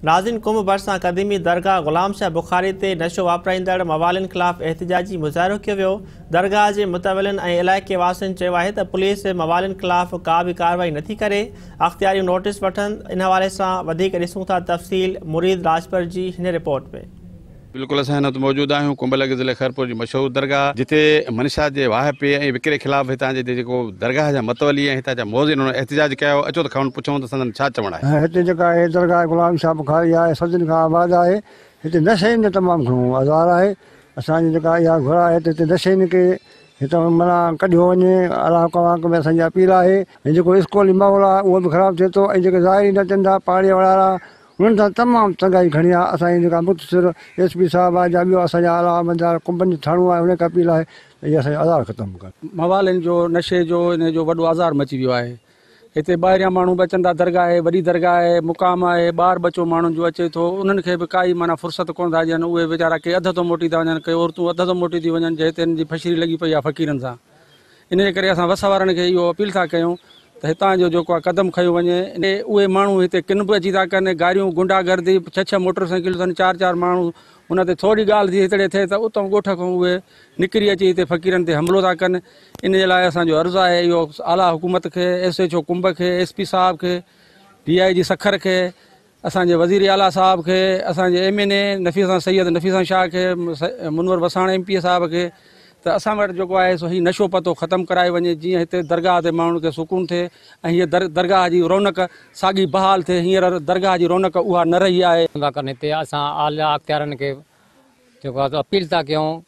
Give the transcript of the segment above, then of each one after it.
ناظرين ڪنب ڀرسان قديمي درگاهه غلام شاهه بخاري تي نشو واپرائيندڙ موالين خلاف احتجاجي مظاهرو ڪيو ويو. درگاهه جي متولين ۽ علائقي واسين چيو آهي ته پوليس موالين خلاف ڪا به ڪارروائي نٿي ڪري، اختياريون نوٽيس وٺن. ان حوالي سان وڌيڪ ڏسون ٿا تفصيل مريد راڄپر جي هن رپورٽ ۾. بلڪل اسان هن وقت موجود آهيون ڪنب لڳ ضلعي خيرپور جي مشهور درگاهه جتي منشيات جي واهپي ۽ وڪري خلاف هتان جي جيڪو درگاهه جا متولي ۽ هتان جا موذن انهن احتجاج ڪيو اچو ته کانئن پڇون ته سندن ڇا چوڻ آهي. هتي جيڪا هي درگاهه غلام شاهه بخاري آهي صدين کان آباد آهي هتي نشين جو تمام گهڻو آزار آهي اسان جي جيڪا اها گهر آهي ته هتي نشين کي هتان معنيٰ ڪڍيو وڃي اعليٰ حڪام کي اسان جي اپيل آهي ۽ جيڪو اسڪولي ماحول آهي اهو به خراب ٿئي ٿو ۽ جيڪي زائرين اچن ٿا پاڙي وارا انهن سان تمام تنگائي گهڻي آهي، اسان جي جيڪا مختصر ايس پي صاحب آهي يا ٻيو اسان جا اعليٰ عملدار ڪنبن جو ٿاڻو آهي انهن کي اپيل آهي ته اهي اسان جو آزار ختم ڪن. موالين جو نشي جو انهي جو وڏو آزار مچي ويو آهي هتي ٻاهريان ماڻهو به اچن ٿا درگاهه آهي وڏي درگاهه آهي مقام آهي ٻار ٻچو ماڻهن جو اچي ٿو انهن کي به ڪائي معنيٰ فرصت ڪونه ٿا ڏين اهي ويچارا ڪي اڌ تون موٽي ٿا وڃن ڪي عورتون اڌ تون موٽي ٿيون وڃن جي هتي هنن جي ڦشري لڳي پئي آهي فقيرن سان ان جي ڪري اسان وس وارن کي اهو اپيل ٿا ڪيون ته هتان جو جيڪو آهي قدم کنيو وڃي. اهي ماڻهو هتي ڪن به اچي ٿا ڪن، گاريون، غنڊا گردي، ڇهه ڇهه موٽر سائيڪلون اٿن، چار چار ماڻهو ان تي ٿوري ڳالهه ٿي هتڙي ٿئي ته اتان ڳوٺ کان اهي نڪري اچي هتي فقيرن تي حملو ٿا ڪن. ان جي لاء اسان جو عرض آهي اهو اعليٰ حڪومت کي، ايس ايڇ او ڪنب کي، ايس پي صاحب کي، ڊي I جي سکر کي، اسان جي وزير اعليٰ صاحب کي، اسان جي ايم اين اي نفيسان سيد نفيسان شاهه کي، منور وساڻ ايم پي اي صاحب کي ته اسان وٽ جيڪو آهي سو هي نشو پتو ختم ڪرايو وڃي جيئن هتي درگاهه تي ماڻهن کي سڪون ٿئي ۽ هيء درگاهه جي رونق ساڳي بحال ٿئي هينئر درگاهه جي رونق اها نه رهي آهي. ٿا ڪن هتي اسان اعليٰ اختيارن کي جيڪو آهي سو اپيل ٿا ڪيون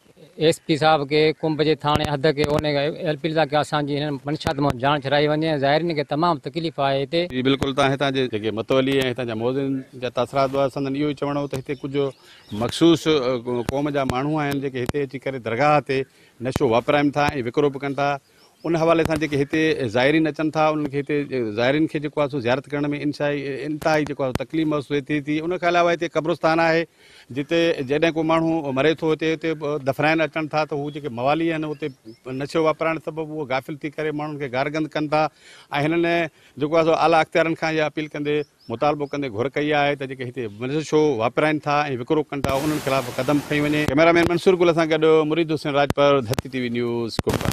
ايس پي صاحب کي ڪنب جي ٿاڻي حد کي ان کي اپيل ٿا ڪيون اسان جي هنن منشيات مان جان ڇڏائي وڃي ۽ زائرين کي تمام تڪليف آهي هتي. جي بلڪل تان هتان جي جيڪي متولي ۽ هتان جا موذن جا تاثرات هئا سندن اهو ئي چوڻ هو ته هتي ڪجهه مخصوص قوم جا ماڻهو آهن جيڪي هتي اچي ڪري درگاهه تي نشو واپرائين ٿا ۽ وڪرو به ڪن ٿا ان حوالي سان جيڪي هتي زائرين اچن ٿا انهن کي هتي زائرين کي جيڪو آهي سو زيارت ڪرڻ ۾ انتهائي جيڪو آهي تڪليف محسوس ٿئي ٿي ان کان علاوه هتي قبرستان آهي جتي جڏهن ڪو ماڻهو مري ٿو هتي هتي دفنائڻ اچن ٿا ته هو جيڪي موالي آهن اتي نشو واپرائڻ سبب اهو غافل ٿي ڪري ماڻهن کي گارگند ڪن ٿا ۽ هنن جيڪو آهي سو اعليٰ اختيارن کان اها اپيل ڪندي مطالبو ڪندي گهر ڪئي آهي ته جيڪي هتي نشو واپرائن ٿا ۽ وڪرو ڪن ٿا انهن خلاف قدم کنيو وڃي. ڪئميرا مين منصور گل سان گڏ Murid Hussain Rajpar, Dharti T V news, Kumb.